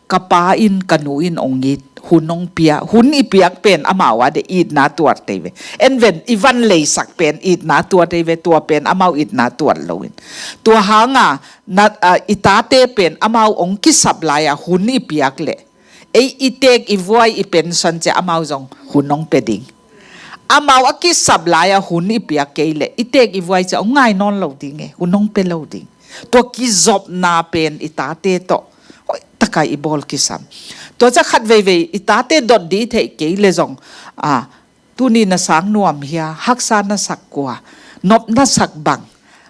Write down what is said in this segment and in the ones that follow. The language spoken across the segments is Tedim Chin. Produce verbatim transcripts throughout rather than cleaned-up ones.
ka pa in ka nu in ong it, hun ong pia, hun i piak pen amau a de itna tuat tei ve. En ven, i van leisak pen itna tuat tei ve, tua pen amau itna tuat lo in. Tua hanga na, a, i tate pen amau ong kisap lai a hun i piak leh, ei i tek i vuai i pension cia amau zong hun ong pe ding. Amau a kisap lai a hun i piak kei leh i tek i vuai cia ong ngai nawn lo ding e, hun ong pe lo ding. Tua kizopna pen i tate tawh hoih taka i bawl kisam. Tua cia khat veivei i tate dot dih theih kei leh zong, a, tuni na sang nuam hia, haksa na sak kua, nop na sak bang,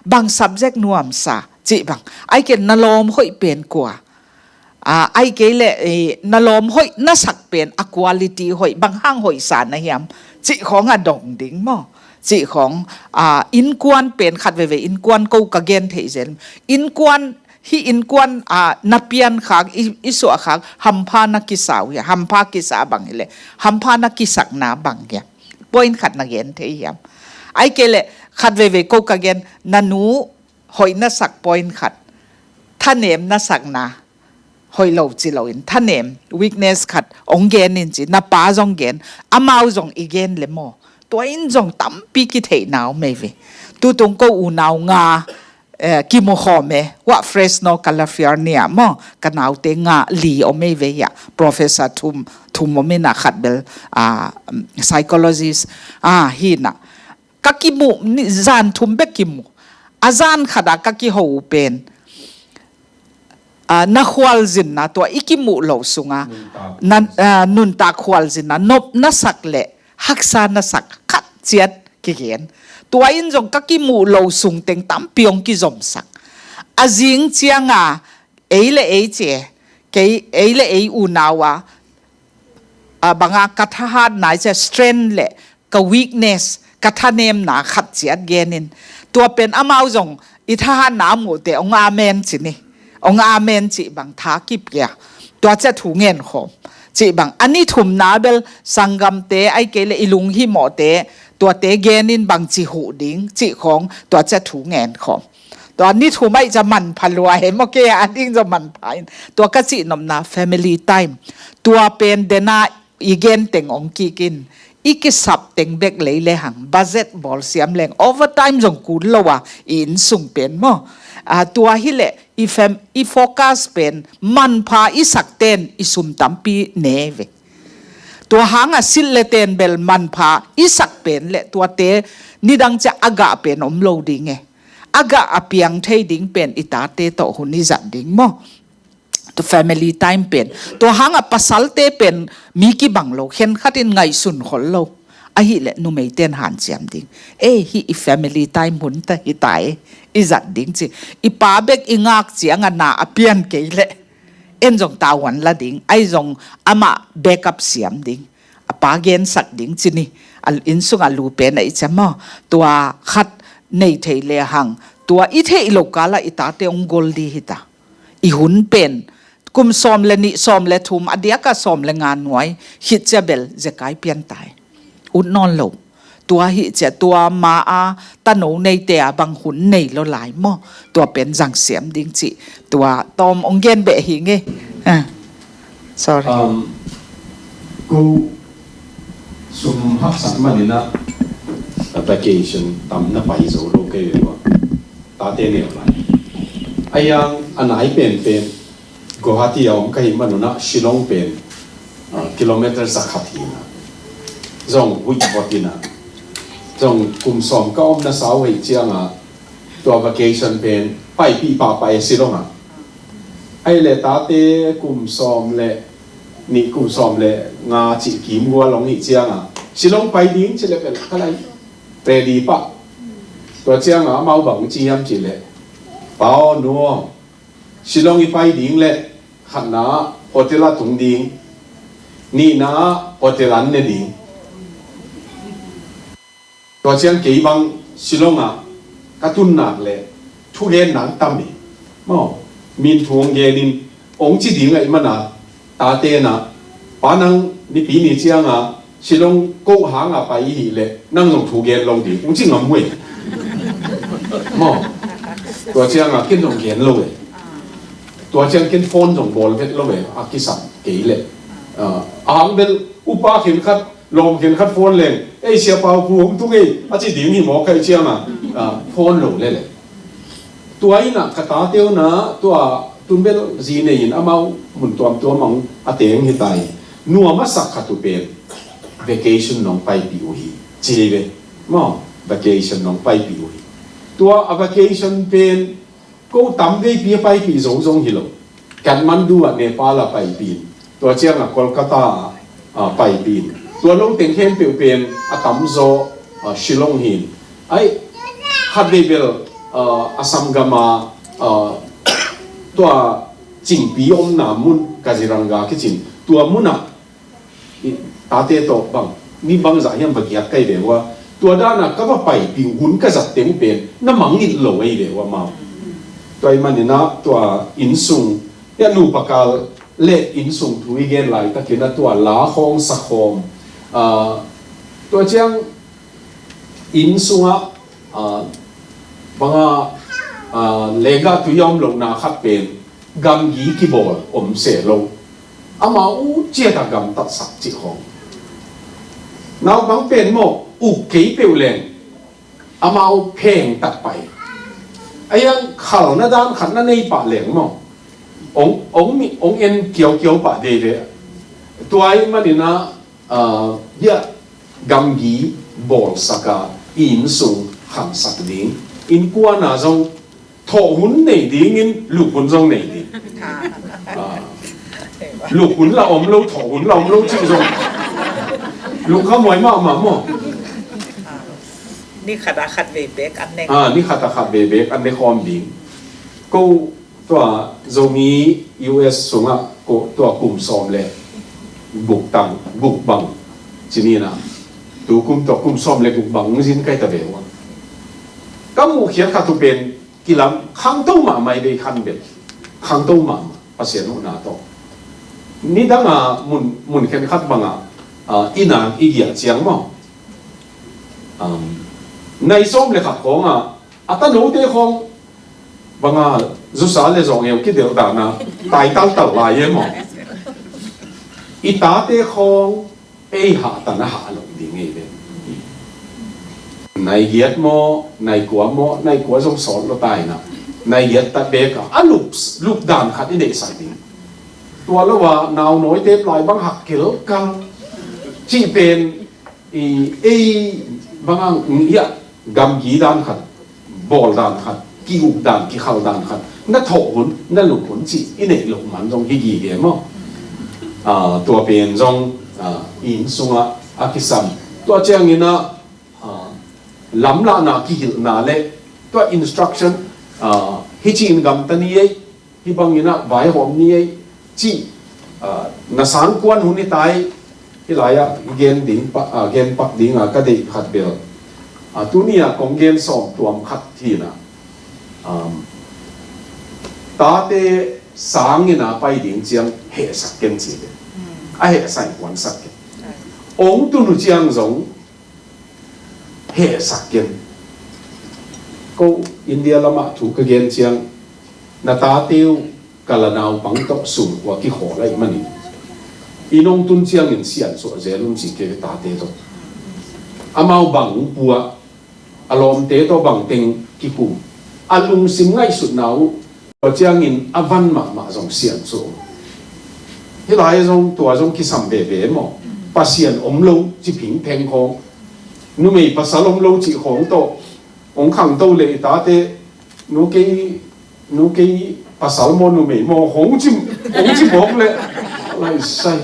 bang subject nuamsa, cih bang, ai ken na lawm hoih pen kua. A, ai kei leh, eh, na lawm hoih na sak pen a quality hoih, bang hang hoihsa na hiam, cih khawng a dong ding maw. Cih khawng, a, innkuan pen khat veivei innkuan ko ka gen theih zel. Innkuan, hih innkuan, a, na pian khak, i, i suah khak, hampha na kisa uh hia, hampha kisa bang hileh, hampha na kisakna bang hia. Point khat na gen thei hiam. Ai kei leh, khat veivei ko ka gen, na nu, hoih na sak point khat, thanem na sakna, hoih lo ci lo in, thanem, weakness khat, ong gen in ci, na pa zong gen, amau zong i gen le maw. Tua in zong tampi kitheihna om ei ve. Tutung ko unau nga, eh, kimu khawm e, wah Fresno, California maw, ka naute nga li om ei ve hia, professor thum, thum om ina khat bel, ah, psychologist, ah, hina. Ka kimu, ni, zan thum bek kimu. A zan khata ka kiho uh pen, a, na khualzinna tua i kimuh loh sunga, nuntak, na, a, nuntak khualzinna, nop na sak leh haksa na sak khat ciat kigen. Tua in zong ka kimuh loh sung teng tampi ong kizomsak. A zing cianga, ei le ei cie, kei, ei le ei unau a, a, banga ka thahatna i cia strength le ka weakness, ka thanemna khat ciat genin. Tua pen amau zong i thahatna a muhte ong amen ci ni. Ong amen cih bang tha kip kia. Tua cia thu ngen khawm. Cih bang a ni thumna bel sanggamte ai kei le i lunghimawhte, tuate genin bang ci huh ding, cih khawng, tua cia thu ngen khawm. Tua ni thum ai cia manpha lua he maw kei a ding zong manpha in. Tua ka cih nopna family time. Tua pen dena i gen teng ong kik in. I kisap teng bek lei le hang. Budget bawl siam leng. Overtime zong kun lo a. I innsung pen maw. A, tua hileh i fam-, i focus pen manpha i sak ten i sum tampi ne ve. Tua hanga silh le ten bel manpha i sak pen le tuate nidang cia a gah pen om lo ding e. A gah a piang thei ding pen i tate tawh hun i zat ding maw. Tua family time pen. Tua hanga pasalte pen mi kibang lo, khenkhat in ngaihsun khol lo. Ahileh numeite in hanciam ding. Eh, hih i family time hun ta hi ta e. I zat ding ci. I pa bek i ngak cianga na a pian kei leh. En zong tavuan la ding. Ai zong amah backup siam ding. A pa gensak ding ci ni. A innsung a lu pen a i cia maw. Tua khat nei thei le hang. Tua i theih lo kala i tate ong gol di hi ta. I hun pen. Kum sawm le nih, sawm le thum, a diaka sawm le nga nuai. Khit cia bel, zekai pian tai. Ut nawn lo. Tua hi cia tua ma a, tano neite a bang hun nei lo lai maw. Tua pen zang siam ding ci. Tua tawm ong gen beh hi nge. Ah. Sorry. Um, ko sum haksak maninah a vacation tam na pai zo lo kei ve ua. Tate neu lai. A yang a nai penpen Guwahati a om ka hih manunah Shillong pen, ah, kilometer zakhat hinah. Zong huih vot inah. Zong kum sawm ka omna sau hei ciangah tua vacation pen paipih pahpah e Shillong ah. Ai le tate kum sawm le nih kum sawm le nga cih kim gua long hih ciangah Shillong pai ding cih le pen ka lai ready pah. Tua ciangah amau bang ci hiam cih le pa aw nu aw Shillong i pai ding le khatna hotel ah tung ding nihna hotel an ne ding. Tua ciang kei bang Shillong ah ka tun nak le thugen nak tam hi. Maw, min thu hong genin hong ci ding ahih mana tate na pa nang nipi ni cianga Shillong ko hanga pai hi le nang zong thu gen lo ding hong ci ngam uh e. Maw, tua cianga ken zong gen lo e. Tua ciang ken phone zong bawl vet lo ve, a kisam kei leh. Ah, a hang bel upa khenkhat, lawm khenkhat phone leng, "Ei, Sia Pau, pu hong tung ei," a ci ding hi mawk ahih ciangin, ah, phone lo lel e. Tua in ah ka tate un ah, tua tun bel zi nei in amau mun tuamtuam ah a teng hi ta hi. Nuam a sak khat uh pen, "Vacation nong paipih uh hi," ci hi ve. Maw, "Vacation nong paipih uh hi." Tua a vacation pen, ko tam veipi a paipih zo zong hi lo. Kathmandu ah Nepal ah paipih in, tua ciang ah Kolkata ah, ah, paipih in, tua lo teng khempeuh pen a tamzaw, ah, Shillong hi in. Ai, khatvei bel, ah, Assam gam ah, ah, tua Cingpi omna mun, Kaziranga kici in, tua mun ah i tate tawh bang, mi bangzah hiam va giak ka hi ve ua. Tua dan a ka va paipih uh hun ka zat teng uh pen na mangngilh lo ahi ve ua maw. Tua ahih manin ah tua innsung, hia nupa kal leh innsung thu i gen laitakin ah tua la khawng sa khawm, ah, tua ciang inn sungah, ah, bang a, ah, lenggah tui a om lohna khat pen gamgi kibawl om se lo. Amau uh ciat a gamtatsak cih khawng. Naupang pen maw, uk kei peuh leng amau pheng tak pah hi. A hiang khalna dan khat na nei pah leng maw, ong, ong mi, ong en kiaukiau pah veve. Tua ahih manin ah, ah, bia gamgi bawlsak a, i innsung khangsak ding. Innkuan ah zong thawh hun nei dingin luk hun zong nei ding. Ah, luk hun la om lo, thawh hun la om lo cih zong lukha muai mahmah maw. Ni khat a khat vei bek an ne. Ah, ni khat a khat vei bek an ne khawm ding. Ko tua Zomi U S sungah ko tua kum sawm le guk tang, guk bang ci ni na. Tu kum tua kum sawm le guk bang zin kai ta ve ua. Ka muh khiat khat uh pen kilam khangto mahmah hi ve, khan bel khangto mahmah, Pasian huhna tawh. Nidang a mun, mun khenkhat bang a, ah, inn a i giah ciang maw, um, nai sawm le khat khawng a, a tanote khawng bang a, zusa le zawng eu kidelh dan a tai taltal lai e maw. I tate khawng ei hahtan a hah lo ding ei ve. Nai giat maw, nai kua maw, nai kua zong sawt lo ta in ah, nai giat ta bek a, a lup, lup dan khat i neihsak ding. Tua lo a nau nawi tep lai bang hak kelkal cih pen i, ei bang a, i a, gamgi dan khat, bawl dan khat, ki-uk dan, kikhal dan khat, na thawh hun, na luk hun cih i neih loh man zong hi gige maw. Ah, tua pen zong, ah, inn sungah a kisam. Tua ciangin ah, ah, lamlahna kihilhna le tua instruction, ah, hih ci-in gamta ni ei, hih bangin ah vaihawm ni ei cih, ah, na sangkuan hun hi ta ei. Hih lai-ah gen ding pa, ah, gen pak ding a ka deih khat bel, ah, tuni-ah kong gen sawm tuam khat hi na. Um, tate sangin a pai ding ciang hehsak ken ci ve. A hehsak in kuansak ken. Ong tun uh ciang zong hehsak ken. Ko India lamah thu ka gen ciang, na tate uh ka la naupang tawh sum kua kikhawl ahih manin, i nong tun ciangin siansuah zel un ci kei ve tate tawh. Amau bang uh pua, a lawmte tawh bangteng kikum, a lungsim ngaihsutna uh, tua ciangin a van mahmah zong siansuah uh. Hih lai zong tua zong kisam veve maw. Pasian om lo ci phingpheng khawng, numei pasal om lo cih khawng tawh hong khangto leh i tate, nu kei, nu kei pasal maw numei maw hong ci, hong ci mawk leh, lai sai.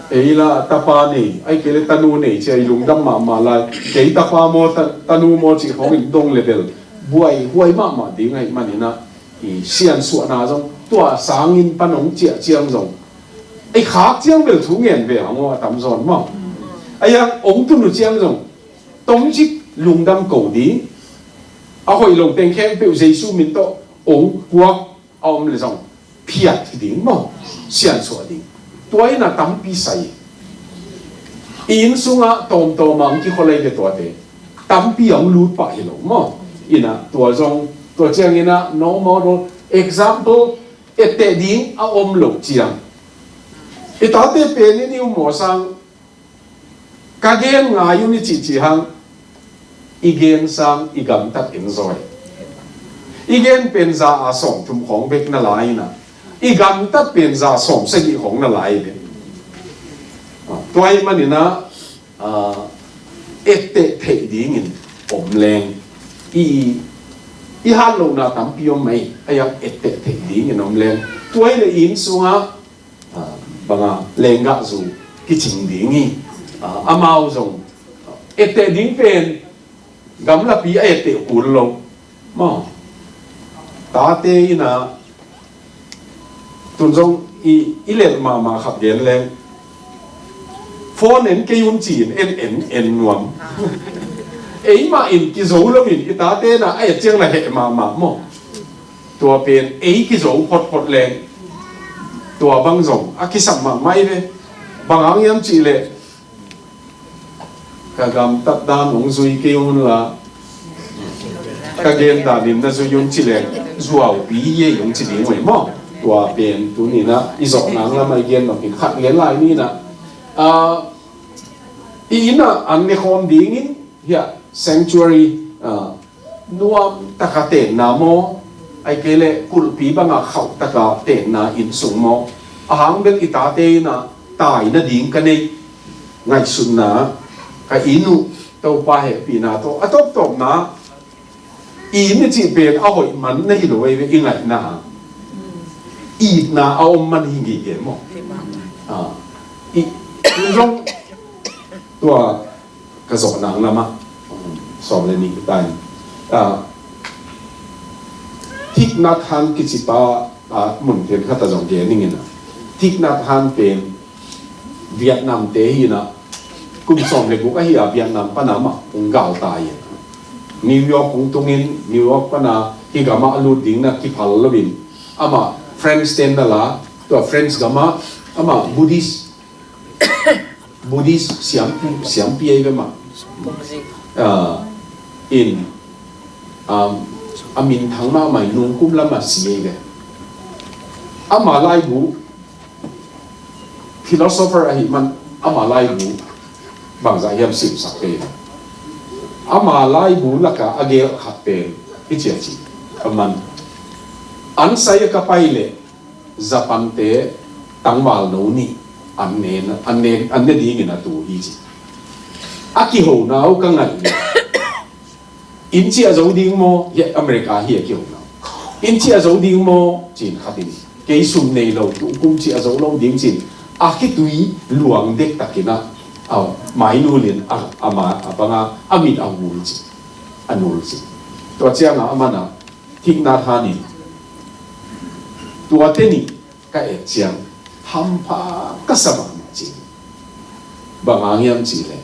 Ei la tapa nei, ahih kei leh tanu nei ci a i lungdam mahmah lai. Kei tapa maw, ta, tanu maw cih khawng in dong leh bel buaihuai mahmah ding ahih manin ah, i siansuahna zong tua sangin pan hong ciah ciang zong, ei khak ciang bel thu ngen ve hang aw, a tamzaw in maw. A hiang ong tun uh ciang zong tomcik lungdam ko ding, a hoih lo teng khempeuh Jesu min tawh ong puak a om leh zong phiat hi ding maw, siansuah ding. Tua in a tampi sai. I inn sungah tawmtawm a hong kikholh ahi ve tuate, tampi a hong lut pah hi lo maw. In a tua zong, tua ciangin a no model example, etteh ding a om loh ciang, i tate pen in i um maw sang, ka gen ngai un i cihcih hang, i gen sang i gamtat in zawi. I gen pen za a sawmthum khawng bek na lai ina, i gamtat pen za sawmsagih khawng na lai ve. Tua ahih manin ah, etteh theih dingin om leng, i, i hat lohna tampi om mai, a etteh theih dingin om leng. Tua hi le inn sungah, ah, banga lenggahzu kicing ding hi. Ah, amau zong etteh ding pen gamlapi a etteh kul lo. Maw, tate ina, tun zong i, i lelh mahmah khat gen leng, phone en kei un ci-in en, en, en nuam. Eimah in kizo loin i tate na a et ciang na heh mahmah maw. Tua pen ei kizo photphot leng, tua bang zong a kisam mahmah hi ve. Bang hang hiam cih leh, ka gamtat dan hong zui kei un la, ka gen danin na zui un ci leng, zuaupi hi ei hong ci ding uh hi maw. Tua pen tuni-in ah i zawh nang lamah i gen nop in khat gen lai ni-in ah, ah, i inn ah an nekhawm dingin hiah sanctuary, ah, nuam taka tenna maw, ahih kei leh kulhpi banga khauh taka tenna inn sung maw, a hang bel i tate ina tai nading ka neih ngaihsutna, ka inn uh Topa hehpihna tawh a tawptawpna, i inn i cih pen a hoih man na hi lo ei ve, i ngaihna itna a om man hi ngei e maw. Ah, i, i zong tua ka zawh nang lamah, um, sawm le nih ta in. Ah, Thich Nhat Hanh kici pa, ah, mun thian khat ah zong gen ning in ah. Thich Nhat Hanh pen Vietnam te hi in ah, kum sawm le guk ahi a Vietnam pan amah hong gal ta hi in ah. New York hong tung in, New York pan a hih gamah a lut ding na kiphal lo in, amah French ten na la, tua French gamah amah Buddhist, Buddhist siampi, siampi ahi ve mah. Ah, in, um, a minthang mahmah in nungkum lamah si ahi ve. Ama laibu, philosopher ahih man, ama laibu bangzah hiam simsak kei. Ama laibu laka a gel khat pen hici a ci. Aman, an sai a ka pai leh Japan te tangvalno nih an ne, an ne, an ne dingin a tu hi ci. A kihona uh ka ngaih leh, inn ciah zo ding maw, hiah America hi a kihona uh. Inn ciah zo ding maw ci-in khat in, kei sum nei lo, tu kum ciah zo lo ding ci-in a khitui luang dektak in ah, a mainul in a, a ma, a banga a mit a ngul ci, a nul ci. Tua ciangah aman ah Thich Nhat Hanh in, tuate nih ka et ciang hampha ka sa mahmah ci. Bang hang hiam cih leh,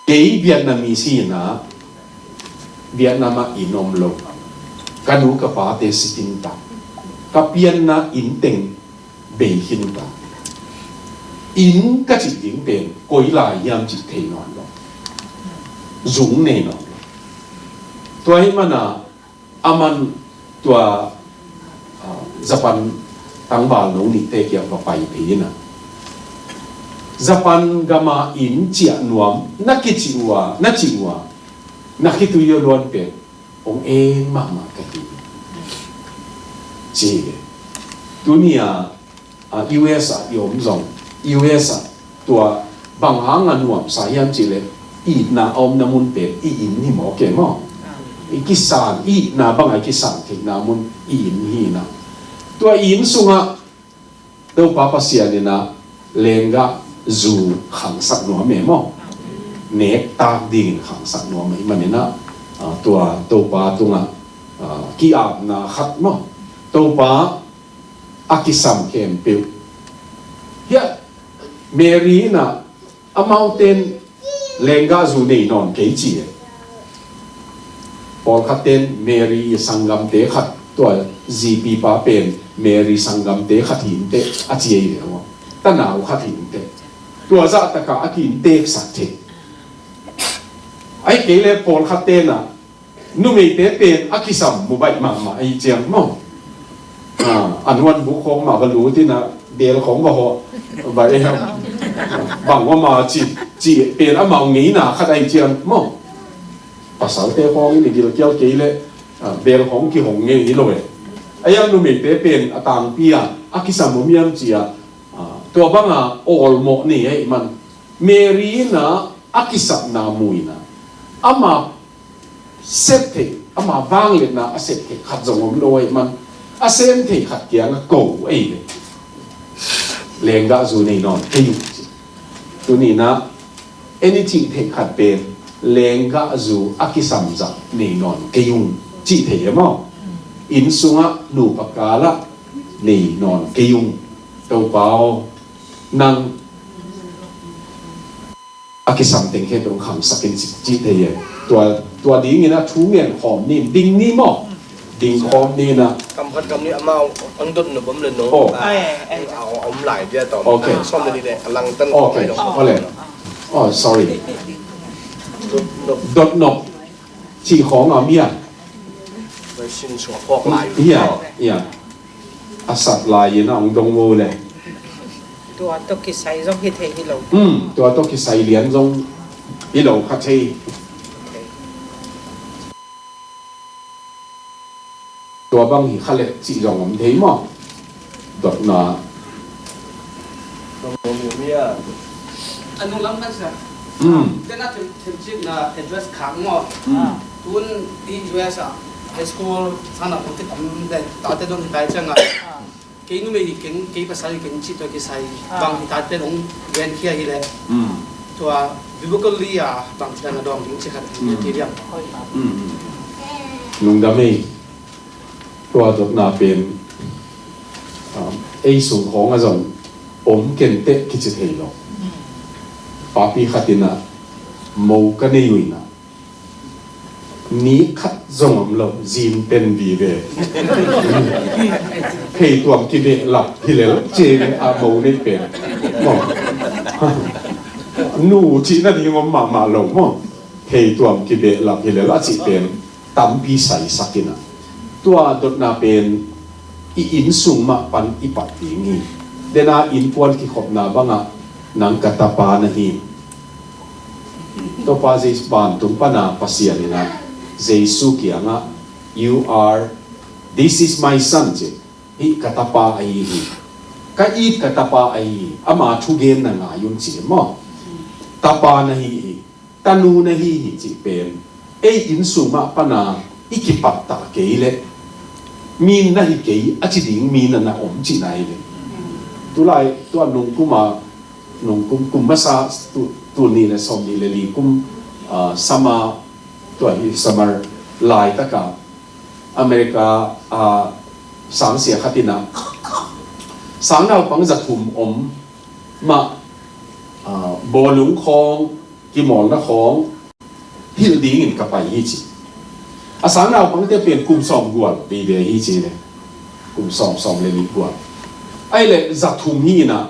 kei Vietnamese hi in ah, Vietnam ah inn om lo, ka nu ka pate si khin ta, ka pianna inn teng bei khin ta. Inn ka cih ding pen koi lai hiam cih thei nawn lo, zung nei nawn lo. Tua ahih man ah, aman tua, ah, Japan tangvalno nihte kiang va pai phei in ah, Japan gama inn ciah nuam na kicih uh a, na cih uh a, na khitui a luan pen hong en mahmah ka hi ci hi ve. Tuni a, ah, U S ah i om zong, U S ah tua bang hanga nuamsa hiam cih leh, itna a omna mun pen i inn hi mawk e maw. I kisan, itna banga i kisan theihna mun i inn hi in ah, tua inn sungah Topa Pasian in ah lenggah zu khangsak nuam e maw. Nek tak dingin khangsak nuam ahih manin ah, ah, tua Topa tungah, ah, ki-apna khat maw, Topa a kisam khempeuh. Hiah Mary in ah, amaute in lenggah zu nei nawn kei ci e. Pawlkhatte in Mary i sanggamte khat, tua zipipa pen Mary sanggamte khat hi inteh a ci ei ve maw. Tanau khat hi inteh. Tua zahtakah a ki-innteksak thei. Ahih kei leh pawlkhatte in ah, numeite pen a kisam mu baih mahmah ahih ciang maw, A, an huan buk khawng mah va lut in a, bel khawng va hawh, va em, bang om a ci, ci pen amau ngeina khat ahi ciang maw. Pasalte khawng in i gilkial kei leh, a, bel khawng kihong ngei hi lo e. A iang numeite pen a tangpi a, a kisam om hiam ci a, a, tua banga awlmawh nei ahih man. Mary in a, a kisapna mu in a, ama sep theih, ama vangliatna a sep theih khat zong om lo ahih man, a sem theih khat kiangah ko ahi ve. Lenggahzu nei nawn kei ung ci. Tuni in a, en i cih theih khat pen, lenggahzu a kisam zah nei nawn kei ung cih theih e maw. Inn sungah nupa kalah nei nawn kei ung. Topa aw, nang a kisam teng khempeuh hong khangsak in ci, cih thei e. Tua, tua dingin a thu ngen khawm ni, ding ni maw? Ding khawm ni in a. Kam khat kam nih amau hong dot nop om le no. Oh. A, a, a om lai dia tawm. Okay. Sawm le nih le a langtan. Okay. Ole. Oh, sorry. Dot nop. Dot nop. Cih khawng a mi a. Vai sin suak phawk lai. Ia, ia. A sat lai in a hong dong vo le. Tua tawh kisai zong hi thei hi lo. Hmm, tua tawh kisai lian zong hi lo kha thei. Tua bang hi kha le cih zong om thei maw? Dotna. A nung lam kan sa. Hmm. Tena thil, thil cik na address khang maw. Hmm. Tun i U S a high school sana kong ti tam de, tate dong hitai ciang a. Kei numei hi keng, kei pasal hi keng cih tua kisai. Ah. Bang hi tate dong gen khia hi le. Hmm. Tua biblically a bang cih na dong ding cih khat. Hmm. Ti diam. Hmm, hmm. Lungdam ei. Tua dotna pen, um, ei sung khawng a zong om kenteh kici thei lo. Papi khat in a mo ka nei uh in a, ni khat zong om lo, zin pen vive. Thei tuam kibehlap hi lel, ceng a mo nei pen. Maw. Nu cihna ding om mahmah lo maw. Thei tuam kibehlap hi lel a cih pen tampi saisak in a, tua dotna pen i inn sung mah pan i pat ding hi. Dena innkuan kikhopna bangah nang ka tapa na hi. Topa Jesu vantung pana Pasian in a Jesu kiangah, "You are, this is my son," ci. Hih ka tapa ahi hi. Ka it ka tapa ahi hi. Ama thugen na ngai un ci maw. Tapa na hi hi. Tanu na hi hi cih pen ei inn sung mah pana i kipattah kei leh mi na hi kei a ci ding mi na na om cihna hi leh. Tulai tua nungkum a, nungkum kum masa tu, tul nih le sawm nih le li kum, ah, summer, tua hi summer laitak a America, ah, sangsia khat in a sangnaupang za thum om mah, ah, bawlung khawng, kimawlna khawng hilh dingin ka pai hi ci. A sangnaupangte pen kum sawm gual vive hi ci le. Kum sawm, sawm le nih gual. Ahih leh za thum hi in a,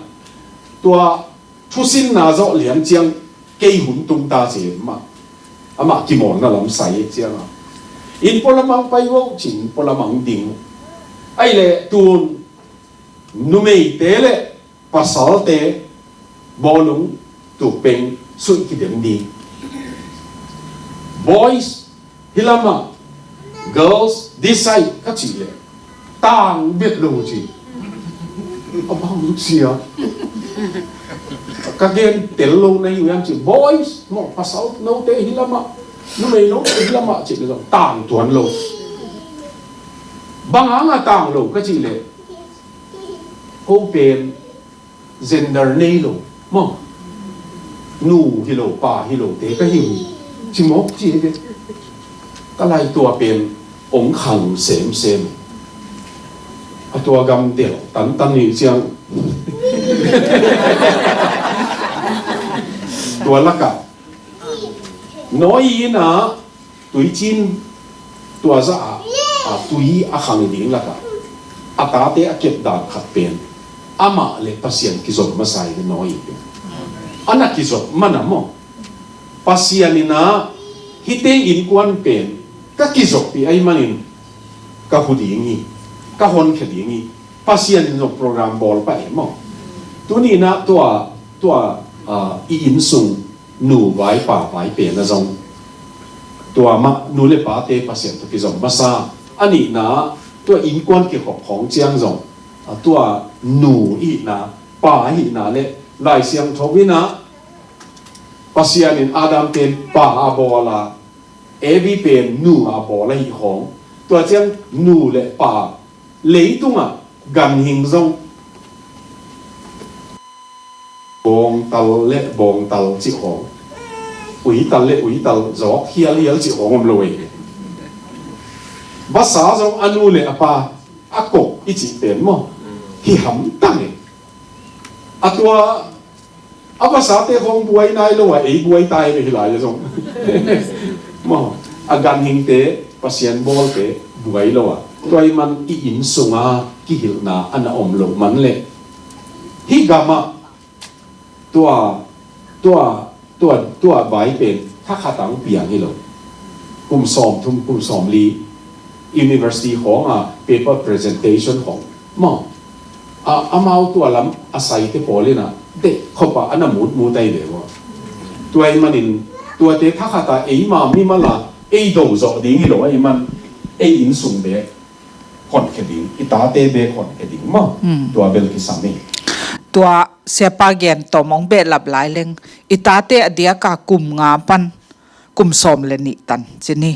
tua thusinna zawh lian ciang kei hun tung ta ci mah. Amah kimawlna lam sai ciang a, inn pualamang pai uh ci, inn pualamang ding. Ahih leh tun numeite le pasalte bawlung tukpeng suih kidem ding. Boys hih lamah, girls this side ka cih leh tang bet lo ci. A bang cia ka gen tel lo na hi uh hiam ci. Boys maw, pasal note hih lamah, numei note hih lamah cih leh zong tang tuan lo. Bang hanga tang lo ka cih leh ko pen gender nei lo maw, nu hi lo, pa hi lo te ka hi uh hi. Ci mawk ci hi ve. Ka lai tua pen ong khang semsem. A tua gam del tantan hi ciang. Tua lakah Noah in a tuicin tua zah ah, a tui a khang ding lakah a tate a kep dan khat pen amah le Pasian kizom masa hi ve Noah pen. A na kizom mana maw? Pasian in a hihte innkuan pen ka kizoppih ahih manin ka hu ding hi. ka honkhia ding hi. Pasian in zong program bawl pah e maw. Tuni-in ah tua, tua, ah, i innsung nu vai pa vai pen ah zong tua mah nu le pate Pasian tawh kizom masa. A nihna ah tua innkuan kikhop khawng ciang zong, ah, tua nu i hihna, pa i hihna le Lai Siangtho in ah Pasian in Adam pen pa a bawl a, Evi pen nu a bawl ahih khawng, tua ciang nu le pa, leitungah ganhing zong bawngtal le bawngtal cih khawng, uital le uital zawk hialhial cih khawng om lo ei. Vasa zong a nu le a pa a kop i cih pen maw, hi hamtang ei. A tua a vasate khawng buai nai lo a, ei buai tai ve hih lai-ah zong. Maw, a ganhingte, Pasian bawlte buai lo a, tua ahih man i inn sunga kihilhna a na om loh man leh, hih gamah tua, tua, tua, tua vai pen thakhat ah hong piang hi lo. Kum sawmthum, kum sawmli, university khawng a paper presentation khawng maw, a, amau tua lam a saite pawl in ah deh khop a, a na mutmut ahi ve maw. Tua ahih manin tuate thakhat ah eima mimal a ei do zawh ding hi lo ahih man, ei inn sung bek honkhia ding, i tate bek honkhia ding maw. Hmm. Tua bel kisam hi. Tua Siapa gen tawm hong behlap lai leng, i tate a diaka kum nga pan kum sawm le nih tan ci ni.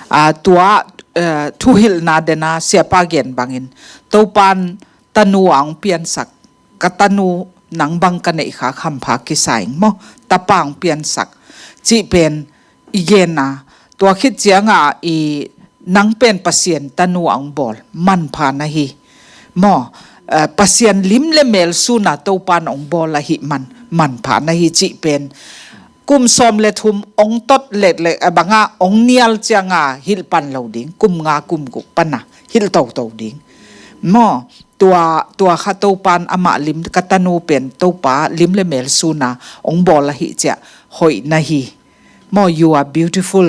Ah, tua, eh, thuhilhna dena Siapa gen bangin, Topan tanu a hong piansak, ka tanu nang bang ka neihkhak hampha kisa ing maw, tapa hong piansak cih pen i gen a, tua khit cianga i nang pen Pasian tanu a hong bawl manpha na hi maw. Eh, Pasian lim le mel suna Topan hong bawl ahih man manpha na hi cih pen kum sawm le thum hong tot leklek, a banga hong nial cianga hilh pan lo ding, kum nga kum guk pana hilh toto ding maw. Tua, tua kha Topan amah lim, ka tanu pen Topa lim le mel suna hong bawl ahih ciah hoih na hi maw, you are beautiful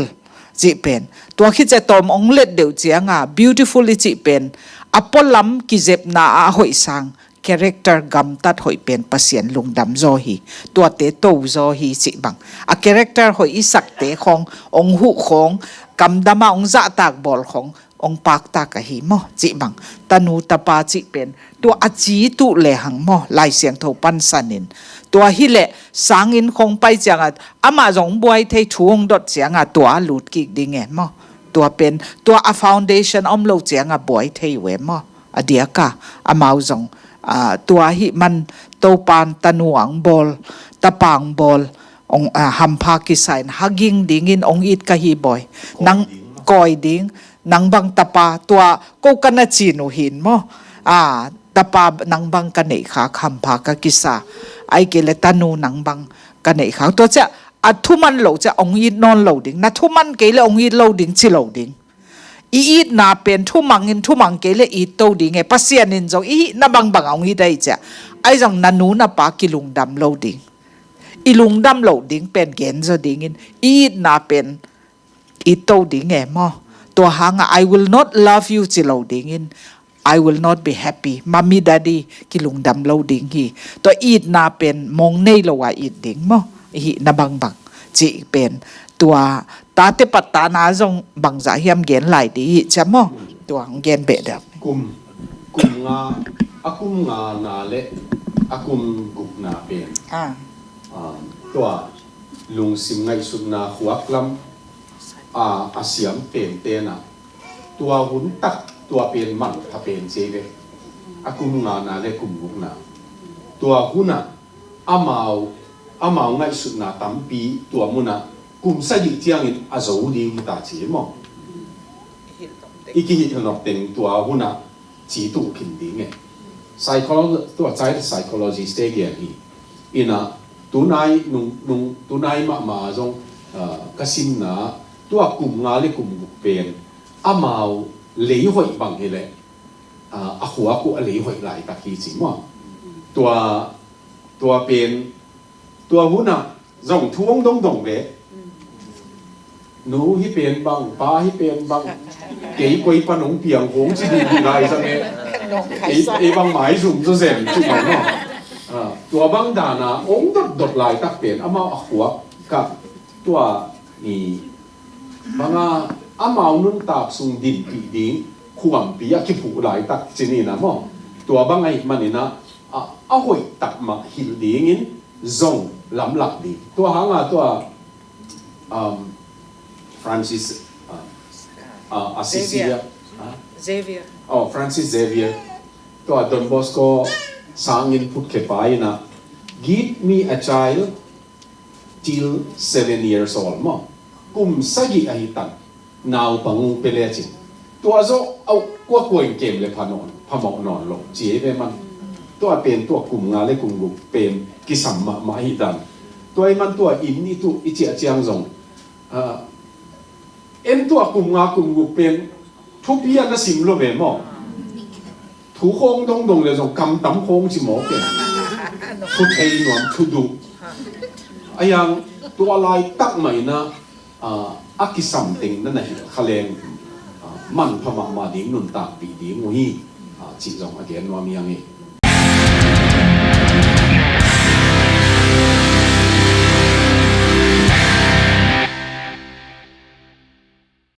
cih pen. Tua khit ciah tawm hong let deuh cianga beautiful i cih pen a pualam kizepna ah a hoih sang character gamtat hoih pen Pasian lungdam zaw hi, tuate to zaw hi cih bang. A character hoih i sakte khawng hong huh khawng, kamdam ah hong zahtak bawl khawng hong paktak ahi maw cih bang. Tanu tapa cih pen tua a ci tuh lehang maw, Lai Siangtho pansanin. Tua hileh sanginn khawng pai cianga amah zong buai thei, thu hong dot cianga tua a lut kik ding e maw. Tua pen tua a foundation om lo cianga buai thei uh e maw. A diaka amau zong, ah, tua ahih man Topan tanu a hong bawl, tapa hong bawl, hong, ah, hampha kisa in, hugging dingin hong it ka hi bawi. Nang kawi ding, nang bang tapa, tua ko ka na cin uh hin maw. Ah, tapa nang bang ka neihkhak hampha ka kisa. Ahih kei leh tanu nang bang ka neihkhak. Tua ciah a thuman lo ciah hong it nawn lo ding. Na thuman kei leh hong it lo ding ci lo ding. I itna pen thumang in, thumang kei leh it to ding e. Pasian in zong i hihna bangbang a hong it ahih ciah, ahi zong na nu na pa kilungdam lo ding, i lungdam loh ding pen gen zaw dingin i itna pen it to ding e maw. Tua hanga, "I will not love you," ci lo dingin, "I will not be happy. Mummy, Daddy kilungdam lo ding hi." Tua itna pen mong nei lo a it ding maw, i hihna bangbang cih pen. Tua tate pattana zong bangzah hiam gen lai dih hi cia maw. Tua hong gen beh deuh. Kum, kum nga, a kum ngana le a kum gukna pen, ah, ah, tua lungsim ngaihsutna khuak lam, ah, a siam penpen ah, tua hun tak tua pen manpha pen ci ve. A kum ngana le kum gukna, tua hunah amau, amau ngaihsutna tampi tua munah kum sagih ciangin a zo ding hi ta ci maw. I kihilh nawk teng tua hunah ci tuh khin ding e. Psycholo-, tua child psychologist te gen hi. Inah tunai nung, nung, tunai mahmah zong, ah, ka simna, tua kum nga le kum guk pen amau lei hoih bang hileh, ah, a khuak uh a lei hoih laitak hi ci maw. Tua, tua pen, tua hunah zong thu hong dongdong ve. Nu hi pen bang, pa hi pen bang, kei koi pan hong piang hong ci dih dih lai zang e. Ei, ei bang maizum zaw zen ci bang maw. Ah, tua bang dana hong dotdot laitak pen amau a khuak kah tua i banga amau nuntak sung dinpih ding khuampi a kiphuh laitak ci ni na maw. Tua bang ahih maninah a, a hoih tak mah hilh dingin zong lamlak ding. Tua hanga tua um, Francis uh, uh, Assisi Xavier. Ah, Xavier. Oh, Francis Xavier. Tua Don Bosco sangin phutkhia pa inah, "Give me a child till seven years old," maw. Kum sagih ahi tan naupang ung pia lecin, tua zawh a kua kua in kem le pha nawn, phamawh nawn lo ci ei ve man. Tua pen tua kum nga le kum guk pen kisam mahmah ahi dan. Tua ei man tua inn i tuh i ciah ciang zong, ah, en tua kum nga kum guk pen thupi a na sim lo ve maw. Thu khawng dongdong le zong kamtam khawng ci mawk e. Thu thei nuam, thu duh. A yang tua laitak mah inah, ah, a kisam teng na na hilh kha leng, ah, manpha mahmah ding, nuntakpih ding uh hi, ah, cih zong a gen nuam hi ang e.